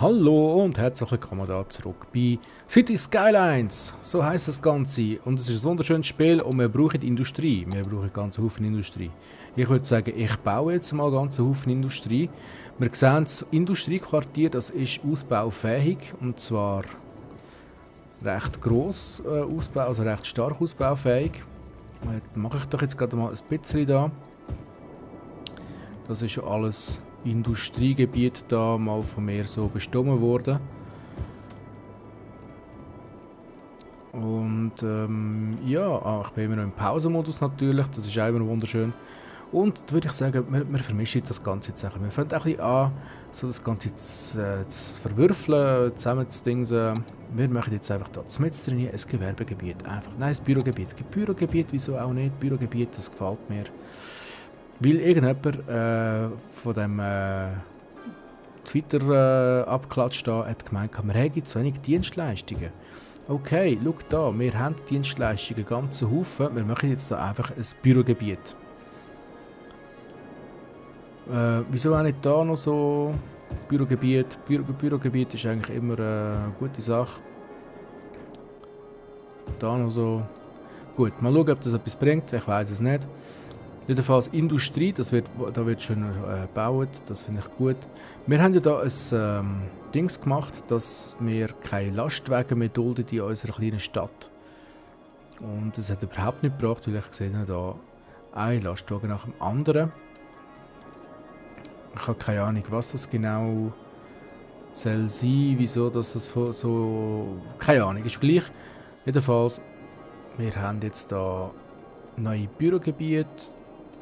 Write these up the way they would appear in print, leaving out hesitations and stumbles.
Hallo und herzlich willkommen da zurück bei City Skylines. So heisst das Ganze. Und es ist ein wunderschönes Spiel und wir brauchen Industrie. Wir brauchen einen ganzen Haufen Industrie. Ich würde sagen, ich baue jetzt mal einen ganzen Haufen Industrie. Wir sehen, das Industriequartier, das ist ausbaufähig. Und zwar recht gross Ausbau, also recht stark ausbaufähig. Mache ich doch jetzt gerade mal ein bisschen da. Das ist ja alles Industriegebiet da mal von mir so bestimmt worden. Und ja, ich bin immer noch im Pausenmodus natürlich, das ist auch immer wunderschön. Und da würde ich sagen, wir vermischen das Ganze jetzt ein bisschen. Wir fangen ein bisschen an, so das Ganze zu verwürfeln, zusammen zu dingsen. Wir machen jetzt einfach da mitten drin ein Gewerbegebiet. Einfach, nein, ein Bürogebiet. Bürogebiet, wieso auch nicht? Bürogebiet, das gefällt mir. Weil irgendjemand von dem Twitter abgeklatscht da hat gemeint, wir haben zu wenig Dienstleistungen. Okay, schau da, wir haben Dienstleistungen, ganzen Haufen. Wir machen jetzt da einfach ein Bürogebiet. Wieso auch nicht da noch so Bürogebiet? Bürogebiet ist eigentlich immer eine gute Sache. Da noch so. Gut, mal schauen, ob das etwas bringt. Ich weiß es nicht. Jedenfalls Industrie, da wird schöner gebaut, das finde ich gut. Wir haben ja da ein Dings gemacht, dass wir keine Lastwagen mehr dulden in unserer kleinen Stadt. Und das hat überhaupt nicht gebracht, weil ich sehe da ein Lastwagen nach dem anderen. Ich habe keine Ahnung, was das genau soll sein, wieso das so... Keine Ahnung, ist gleich. Jedenfalls, wir haben jetzt da neue Bürogebiete.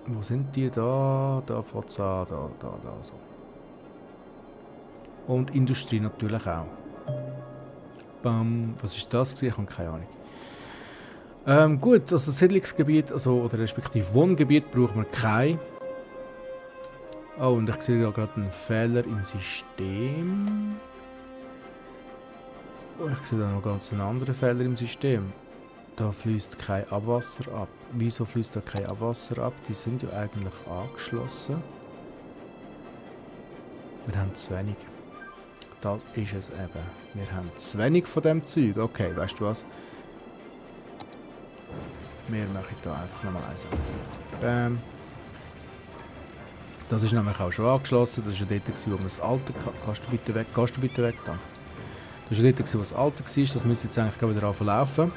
Wo sind die? Da fängt es an, da, so. Und Industrie natürlich auch. Bam, was ist das? Ich habe keine Ahnung. Gut, also Siedlungsgebiet, oder respektive Wohngebiet brauchen wir kein. Oh, und ich sehe da gerade einen Fehler im System. Oh, ich sehe da noch ganz einen anderen Fehler im System. Da fließt kein Abwasser ab. Wieso fließt da kein Abwasser ab? Die sind ja eigentlich angeschlossen. Wir haben zu wenig. Das ist es eben. Wir haben zu wenig von dem Zeug. Okay, weißt du was? Wir machen da einfach nochmal eins. Bam. Das ist nämlich auch schon angeschlossen. Das war ja dort, wo wir das alte... Kannst du bitte weg? Danke. Das war ja dort, wo das alte war. Das müsste jetzt eigentlich wieder anlaufen.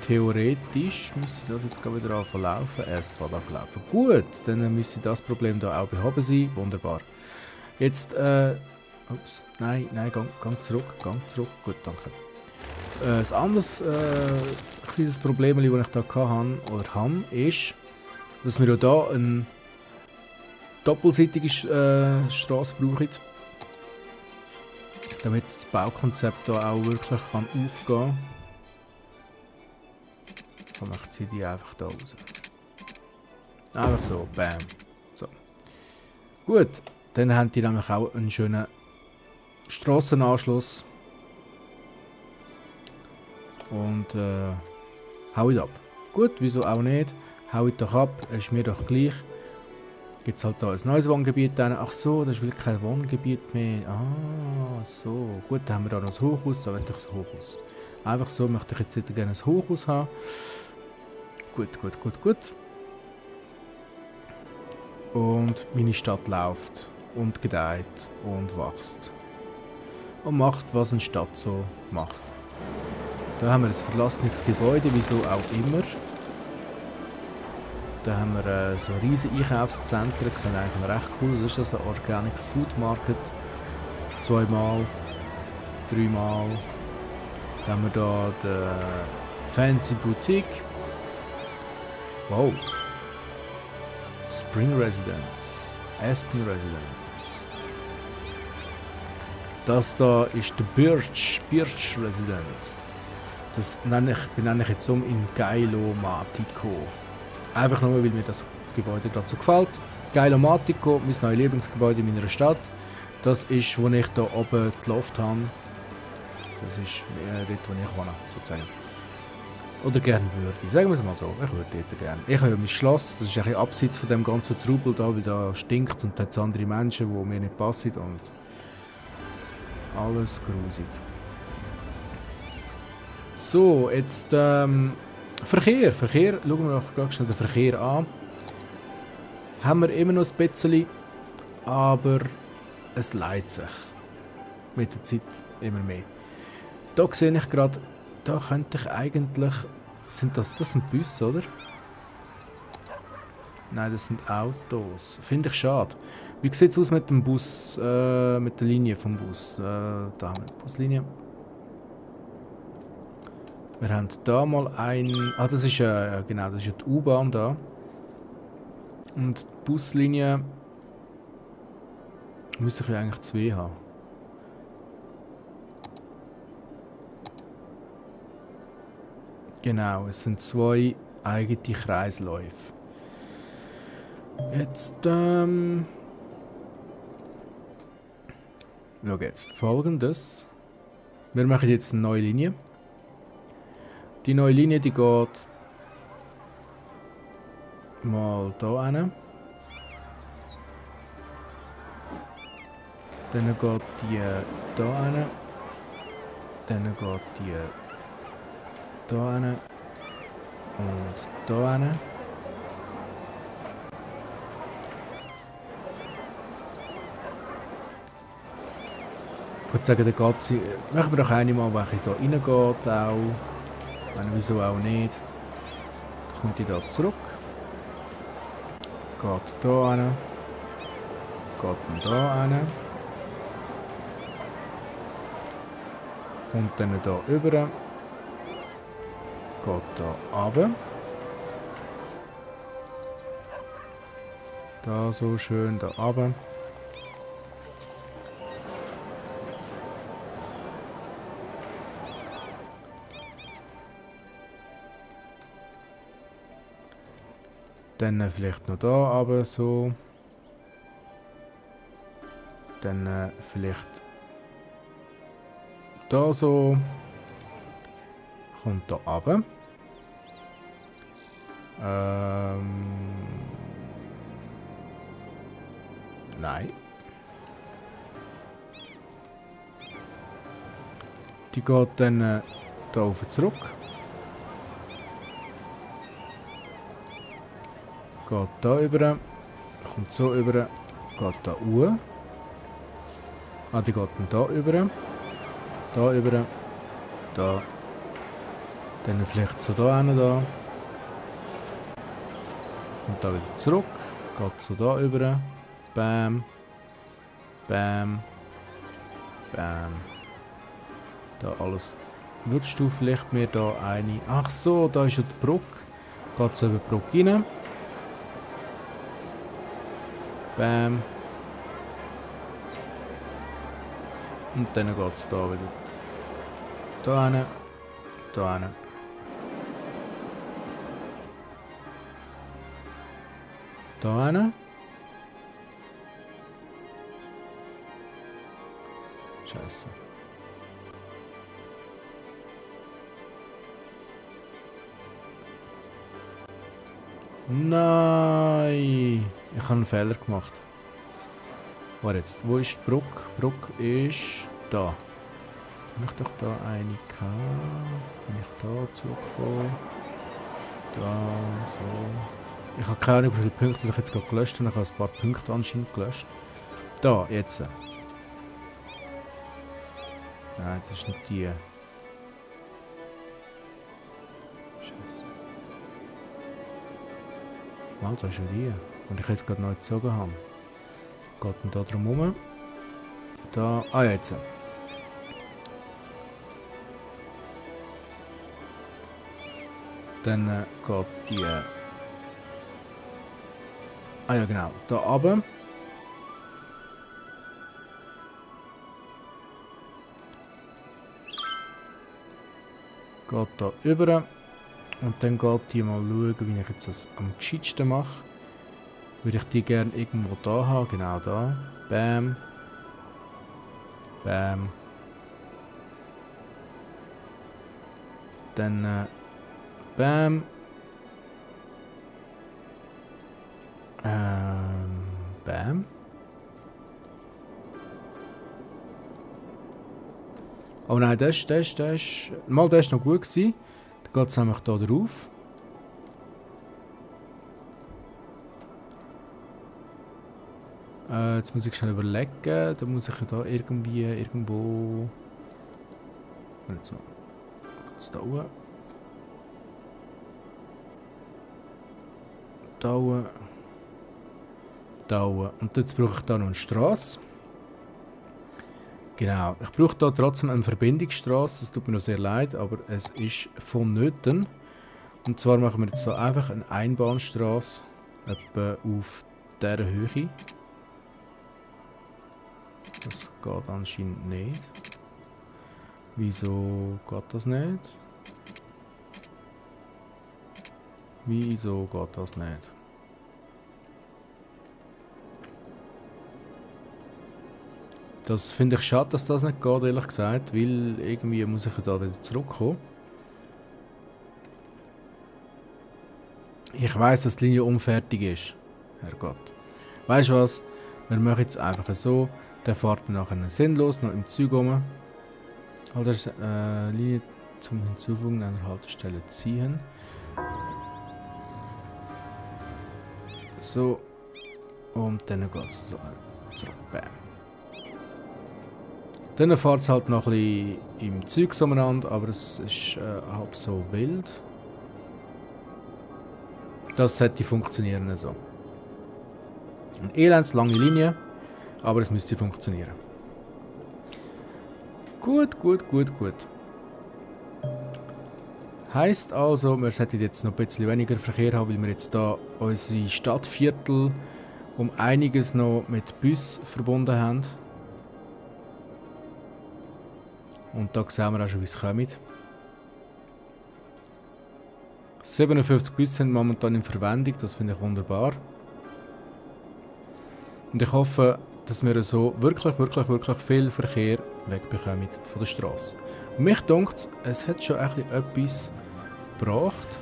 Theoretisch müsste das jetzt wieder anlaufen. Es fängt anlaufen. Gut, dann müsste das Problem da auch behoben sein. Wunderbar. Jetzt, ups, nein, gang zurück. Gut, danke. Ein anderes kleines Problem, das ich da habe, ist, dass wir ja hier eine doppelseitige Straße brauchen, damit das Baukonzept hier auch wirklich aufgehen kann. Und ich ziehe die einfach da raus. Einfach so, bam. So. Gut, dann haben die nämlich auch einen schönen Strassenanschluss. Und hau it ab. Gut, wieso auch nicht? Hau it doch ab, ist mir doch gleich. Gibt es halt da ein neues Wohngebiet. Ach so, das ist wirklich kein Wohngebiet mehr. Ah, so. Gut, dann haben wir da noch ein Hochhaus, da will ich ein Hochhaus. Einfach so möchte ich jetzt gerne ein Hochhaus haben. Gut. Und meine Stadt läuft und gedeiht und wächst. Und macht, was eine Stadt so macht. Da haben wir ein verlassenes Gebäude, wieso auch immer. Da haben wir so riesige Einkaufszentren, die sind eigentlich recht cool. Das ist das ein Organic Food Market. 2-mal, 3-mal. Dann haben wir da die Fancy Boutique. Wow. Spring Residence. Aspen Residence. Das da ist die Birch Residence. Das benenne ich jetzt in Geilomatico. Einfach nur, weil mir das Gebäude gerade so gefällt. Geilomatico, mein neues Lieblingsgebäude in meiner Stadt. Das ist, wo ich da oben die Loft habe. Das ist dort, wo ich wohne, sozusagen. Oder gerne würde. Sagen wir es mal so. Ich würde dort gerne. Ich habe ja mein Schloss, das ist ein bisschen abseits von dem ganzen Trubel da, weil da stinkt und da hat es andere Menschen, die mir nicht passen. Und Alles grusig. So, jetzt Verkehr. Verkehr, schauen wir noch ganz schnell den Verkehr an. Haben wir immer noch ein bisschen, aber es leidet sich. Mit der Zeit immer mehr. Da sehe ich gerade, da könnte ich eigentlich... Das sind Busse, oder? Nein, das sind Autos. Finde ich schade. Wie sieht es aus mit dem Bus, mit der Linie vom Bus? Da haben wir die Buslinie. Wir haben da mal ein... Ah, das ist genau, das ist ja die U-Bahn da. Und die Buslinie... Müsste ich ja eigentlich zwei haben. Genau, es sind zwei eigene Kreisläufe. Jetzt, schau jetzt, folgendes. Wir machen jetzt eine neue Linie. Die neue Linie, die geht mal da hin. Dann geht die da hin. Dann geht die da hin. Und da hin. Ich würde sagen, da geht sie. Machen wir doch eine mal, welche hier reingeht auch. Meine, wieso auch nicht. Dann kommt die da zurück. Geht da hin. Geht dann da hin. Kommt dann da rüber. Geht da runter. Da so schön da runter. Dann vielleicht noch da runter so. Dann vielleicht da so. Kommt da runter. Nein. Die geht dann da oben zurück. Geht da über. Kommt so über. Geht da hoch. Ah, die geht dann da über. Da über. Da. Dann vielleicht so da hin, da. Kommt da wieder zurück. Geht so da über. Bam. Bam. Bam. Da alles. Würdest du vielleicht mir da eine... Ach so, da ist ja die Brücke. Geht so über die Brücke rein. Bam. Und dann geht es da wieder. Da hin. Da hin. Da hin. Scheiße. Nein! Ich habe einen Fehler gemacht. Warte jetzt, wo ist die Brücke? Die Brücke ist da. Bin ich doch da eine gehabt? Bin ich da zurückgekommen? Da, so. Ich habe keine Ahnung, wie viele Punkte ich jetzt gerade gelöscht habe. Ich habe ein paar Punkte anscheinend gelöscht. Da, jetzt. Nein, das ist nicht die. Scheiße. Mal, das ist schon die. Und ich jetzt gerade neu gezogen habe. Geht denn da drum herum? Da. Ah, jetzt. Dann geht die. Ah ja, genau. Da runter. Geht da über. Und dann geht die mal schauen, wie ich jetzt das am gescheitsten mache. Würde ich die gerne irgendwo da haben. Genau da. Bam. Bam. Dann bam. Bam. Oh nein, der ist... Mal, der ist noch gut gewesen. Dann geht es nämlich hier drauf. Jetzt muss ich schnell überlegen. Da muss ich ja da irgendwo... Jetzt mal. Geht's da oben? Da oben. Da oben. Und jetzt brauche ich da noch eine Strasse. Genau. Ich brauche da trotzdem eine Verbindungsstrasse. Es tut mir noch sehr leid, aber es ist vonnöten. Und zwar machen wir jetzt da einfach eine Einbahnstrasse. Etwa auf dieser Höhe. Das geht anscheinend nicht. Wieso geht das nicht? Wieso geht das nicht? Das finde ich schade, dass das nicht geht, ehrlich gesagt, weil irgendwie muss ich da wieder zurückkommen. Ich weiss, dass die Linie unfertig ist. Herrgott. Weißt du was? Wir machen jetzt einfach so. Der fährt nachher sinnlos noch im Zug rum. Also Linie zum Hinzufügen einer Haltestelle ziehen. So. Und dann geht es so zurück. Bam. Dann fährt es halt noch ein bisschen im Zeug umeinander, aber es ist halb so wild. Das sollte funktionieren so. Eine elendslange Linie, aber es müsste funktionieren. Gut. Heisst also, wir sollten jetzt noch ein bisschen weniger Verkehr haben, weil wir jetzt da unsere Stadtviertel um einiges noch mit Bus verbunden haben. Und da sehen wir auch schon, wie es kommt. 57 Busse sind momentan in Verwendung, das finde ich wunderbar. Und ich hoffe, dass wir so wirklich viel Verkehr wegbekommen von der Straße. Und mich denkt, es hat schon ein bisschen etwas gebracht.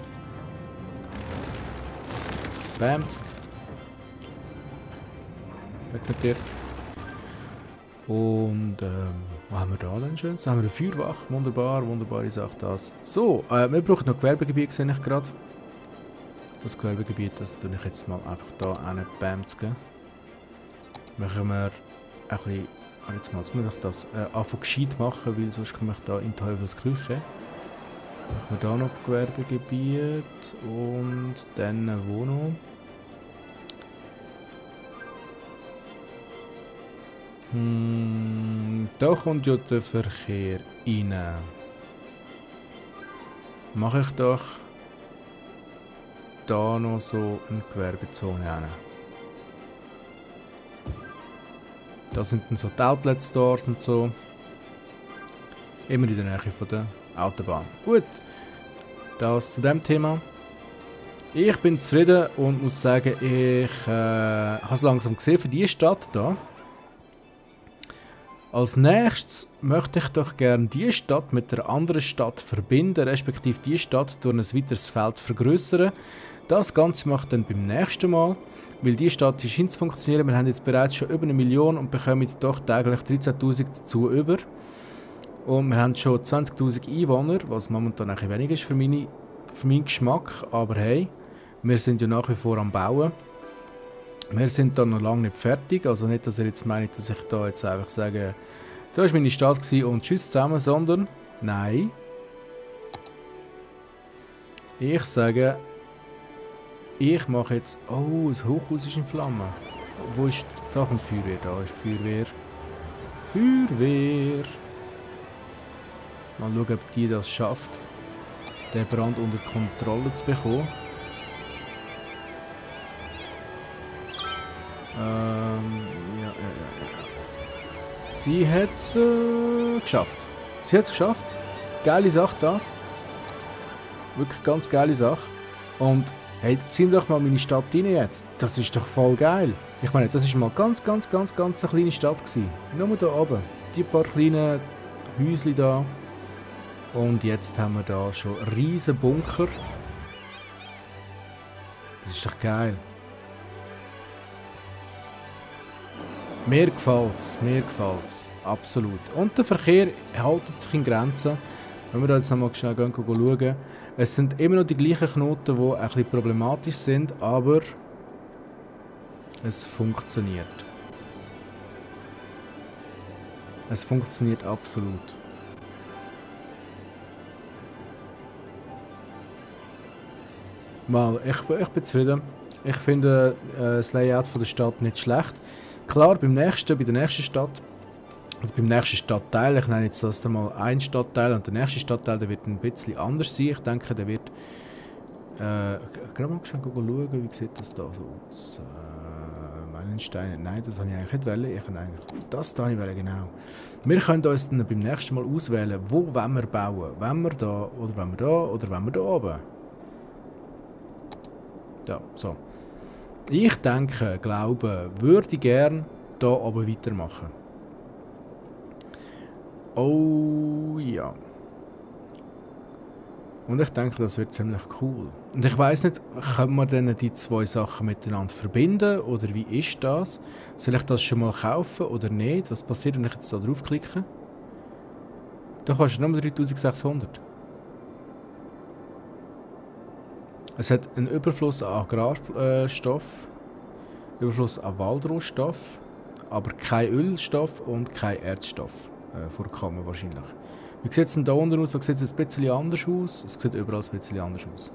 Bams. Weg mit dir. Und was haben wir da denn schön? Da haben wir eine Feuerwache. Wunderbare Sache das. So, wir brauchen noch Gewerbegebiet, sehe ich gerade. Das Gewerbegebiet, das tue ich jetzt mal einfach da einen Bamzgen. Machen wir ein bisschen... Jetzt muss ich das einfach gescheit machen, weil sonst komme ich da in Teufelsküche. Machen wir da noch Gewerbegebiet und dann eine Wohnung. Da kommt ja der Verkehr rein. Mache ich doch da noch so eine Gewerbezone hin. Da sind dann so die Outlet-Stores und so. Immer in der Nähe von der Autobahn. Gut, das zu dem Thema. Ich bin zufrieden und muss sagen, ich habe es langsam gesehen für diese Stadt hier. Als nächstes möchte ich doch gerne diese Stadt mit der anderen Stadt verbinden, respektive diese Stadt durch ein weiteres Feld vergrößern. Das Ganze mache ich dann beim nächsten Mal, weil diese Stadt scheint zu funktionieren. Wir haben jetzt bereits schon über 1 Million und bekommen doch täglich 13'000 dazu über. Und wir haben schon 20'000 Einwohner, was momentan ein bisschen wenig ist für meinen Geschmack. Aber hey, wir sind ja nach wie vor am Bauen. Wir sind da noch lange nicht fertig, also nicht, dass ihr jetzt meint, dass ich da jetzt einfach sage, da war meine Stadt und tschüss zusammen, sondern nein. Ich sage, ich mache jetzt... Oh, das Hochhaus ist in Flammen. Wo ist... Da kommt Feuerwehr, da ist Feuerwehr. Feuerwehr! Mal schauen, ob die das schafft, den Brand unter Kontrolle zu bekommen. Ja. Sie hat es geschafft. Sie hat es geschafft. Geile Sache das. Wirklich ganz geile Sache. Und hey, zieh doch mal meine Stadt rein jetzt. Das ist doch voll geil. Ich meine, das ist mal ganz eine kleine Stadt gewesen. Nur da oben. Die paar kleinen Häuschen da. Und jetzt haben wir da schon riesen Bunker. Das ist doch geil. Mir gefällt's, mir gefällt's. Absolut. Und der Verkehr hält sich in Grenzen. Wenn wir da jetzt nochmal schnell schauen, es sind immer noch die gleichen Knoten, die ein bisschen problematisch sind, aber es funktioniert. Es funktioniert absolut. Mal, ich bin zufrieden. Ich finde das Layout von der Stadt nicht schlecht. Klar, bei der nächsten Stadt, oder beim nächsten Stadtteil, ich nenne jetzt das mal ein Stadtteil und der nächste Stadtteil, der wird ein bisschen anders sein. Ich denke, der wird... gerade mal schauen, wie sieht das da so aus? Meilensteine, nein, das habe ich eigentlich nicht wollen. Ich habe eigentlich das da nicht wollen, genau. Wir können uns dann beim nächsten Mal auswählen, wo wollen wir bauen. Wollen wir da, oder wollen wir da, oder wollen wir da oben? Ja, so. Ich denke, glaube, würde ich gerne hier oben weitermachen. Oh ja. Und ich denke, das wird ziemlich cool. Und ich weiss nicht, können wir denn die zwei Sachen miteinander verbinden? Oder wie ist das? Soll ich das schon mal kaufen oder nicht? Was passiert, wenn ich jetzt da draufklicke? Da kostet nur 3600. Es hat einen Überfluss an Agrarstoff, Überfluss an Waldrohstoff, aber kein Ölstoff und kein Erzstoff vorkommen wahrscheinlich. Wie sieht es denn da unten aus? Da sieht es ein bisschen anders aus. Es sieht überall ein bisschen anders aus.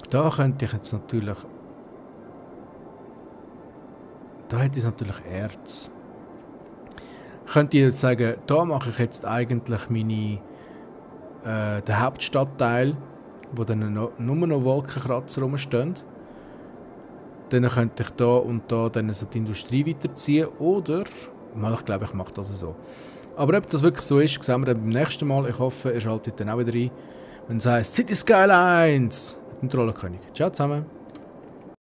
Da könnte ich jetzt natürlich... Da hätte ich natürlich Erz. Könnte ich jetzt sagen, da mache ich jetzt eigentlich meine... den Hauptstadtteil, wo dann nur noch Wolkenkratzer rumstehen. Dann könnte ich da und da dann so die Industrie weiterziehen. Oder... Ich glaube, ich mache das so. Aber ob das wirklich so ist, sehen wir dann beim nächsten Mal. Ich hoffe, ihr schaltet dann auch wieder rein, wenn es heisst City Skylines mit dem Trollenkönig. Ciao zusammen.